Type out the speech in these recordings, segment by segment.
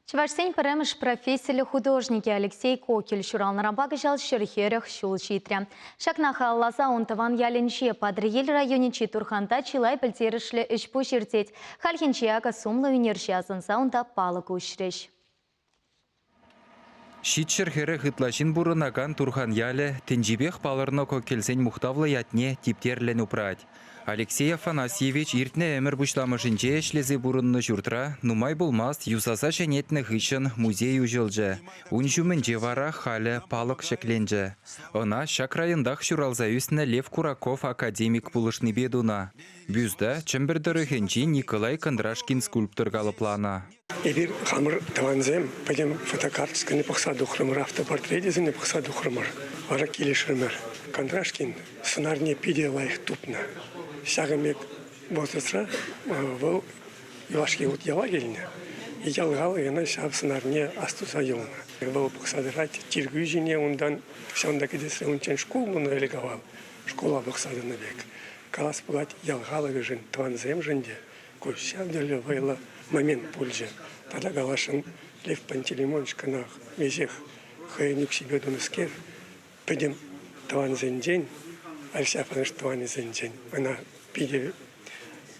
Чӑвашсен пӗрремӗш профессиллӗ художникӗ Алексей Кокель ҫуралнӑранпа кӑҫал 140 ҫул ҫитрӗ. Ҫакна халалласа ун тӑван ялӗнче, Патӑрьел районӗнчи Турханта чылай пӗлтерӗшлӗ ӗҫ-пуҫ иртет. Хальхинче акӑ сумлӑ ӳнерҫе асӑнса унта палӑк уҫрӗҫ. 740 ытла ҫын пурӑнакан Турхан ялӗ тӗнчипех палӑрнӑ Кокельсен мухтавлӑ ятне типтерлӗн упрать. Алексей Афанасьевич иртнӗ ӗмӗр пуҫламӑшӗнче ӗҫлесе пурӑннӑ ҫуртра нумай пулмасть юсаса ҫӗнетнӗ хыҫҫӑн музей уҫӑлчӗ. Ун ҫумӗнче вара халӗ палӑк ҫӗкленчӗ. Ӑна ҫак районтах ҫуралса ӳснӗ Лев Кураков академик пулӑшнипе тунӑ. Бюста Чӗмпӗр тӑрӑхӗнчи Николай Кондрашкин скульптор калӑпланӑ. Эпир хамӑр тӑвансем пӗтӗм фотокарточкӑне пӑхса тухрӑмӑр, автопортречӗсене пӑхса тухрӑмӑр. Вара килӗшрӗмӗр. Кондрашкин сӑнарне питӗ лайӑх тупнӑ. Ҫакӑн пек возрастра вӑл юлашки хут яла килнӗ. Ял халӑхӗ ӑна ҫав сӑнарне астуса юлнӑ. Вӑл пӑхса тӑрать чиркӳ ҫине унтан, ҫавӑнта кӗтесре унччен шкул пулнӑ ӗлӗк-авал, шкула пӑхса тӑнӑ пек. Калас пулать, ял халӑхӗшӗн, тӑвансемшӗн те Ку ҫав тери вӑйлӑ момент пулчӗ. Тата каласшӑн, Лев Пантелеймонович кӑна веҫех хӑйӗн укҫипе тунӑскер, пӗтӗм тӑвансенчен, Алексей Афанасьевич тӑванӗсенчен ӑна питӗ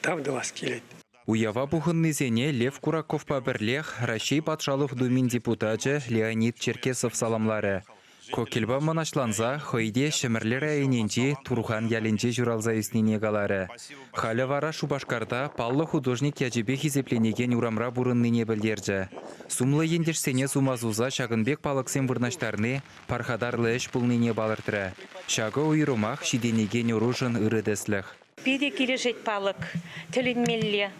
тав тӑвас килет. Уява пухӑннисене Лев Кураковпа пӗрлех Раҫҫей Патшалӑх Думин депутачӗ Леонид Черкесов саламларӗ. Кокельпа мӑнаҫланса хӑй те Ҫӗмӗрле районӗнчи Турхан ялӗнче ҫуралса ӳснине каларӗ. Халӗ вара Шупашкарта паллӑ художник ячӗпе хисепленекен урамра пурӑннине пӗлтерчӗ. Сумлӑ ентешсене сума суса ҫакӑн пек палӑксем вырнаҫтарни пархатарлӑ ӗҫ пулнине палӑртрӗ. Ҫакӑ уйрӑмах ҫитӗнекен ӑрушӑн ырӑ тӗслӗх. Питӗ килӗшет палӑк, тӗлӗнмелле.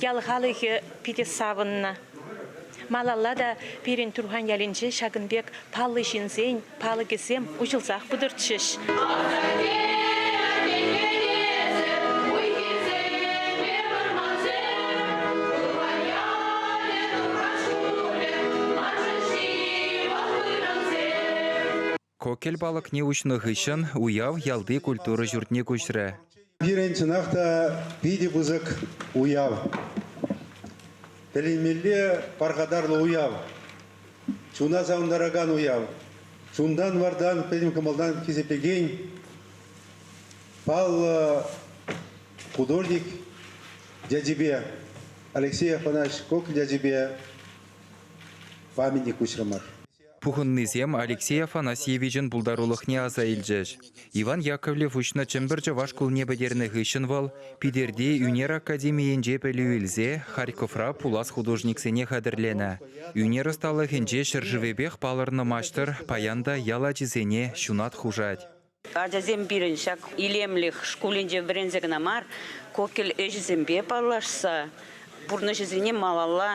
Ял халӑхӗ питӗ савӑннӑ. Малалла та пирӗн Турхан ялӗнче ҫакӑн пек паллӑ ҫынсен палӑкӗсем уҫӑлсах пытӑрччӗҫ. Кокель палӑкне уҫнӑ хыҫҫӑн уяв ялти культура ҫуртне куҫрӗ. Пирӗн чӑнах та питӗ пысӑк уяв. Тӗлӗнмелле пархатарлӑ уяв. Чуна савӑнтаракан уяв. Чунтан-вартан, пӗтӗм кӑмӑлтан хисеплекен паллӑ художник ячӗпе, Алексей Афанасьевич Кокель ячӗпе памятник уҫрӑмӑр. Пухӑннисем Алексей Афанасьевичӑн пултарулӑхне аса илчӗҫ. Иван Яковлев уҫнӑ Чӗмпӗр чӑваш шкулне пӗтернӗ хыҫҫӑн вӑл Питӗрти ӳнер академийӗнче пӗлӳ илсе Харьковра пулас художниксене хатӗрленӗ. Ӳнер ӑсталӑхӗнче ҫӗршывӗпех палӑрнӑ маҫтӑр паян та ял ачисене ҫунат хушать. Ачасем пирӗн ҫак илемлӗх шкулӗнче вӗренсе кӑна мар, Кокель ӗҫӗсемпе паллашса пурнӑҫӗсене малалла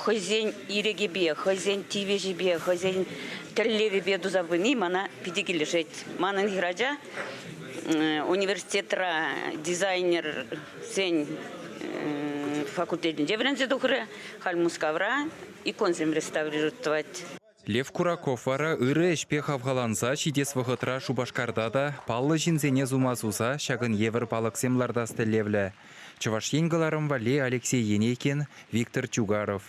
хӑйсен ирӗкӗпе, хӑйсен тивӗҫӗпе, хӑйсен тӗллевӗпе туса пыни мана питӗ килӗшет. Манӑн хӗрача университетра дизайнерсен факультетӗнче вӗренсе тухрӗ, халь Мускавра иконсем реставрировать тӑвать. Лев Кураков вара ырӑ ӗҫпе хавхаланса ҫитес вӑхӑтра Шупашкарта та паллӑ ҫынсене сума суса ҫакӑн евӗр палӑксем лартас тӗллевлӗ. Чӑваш Ен кӑларӑм валли Алексей Енейкин, Виктор Чугаров.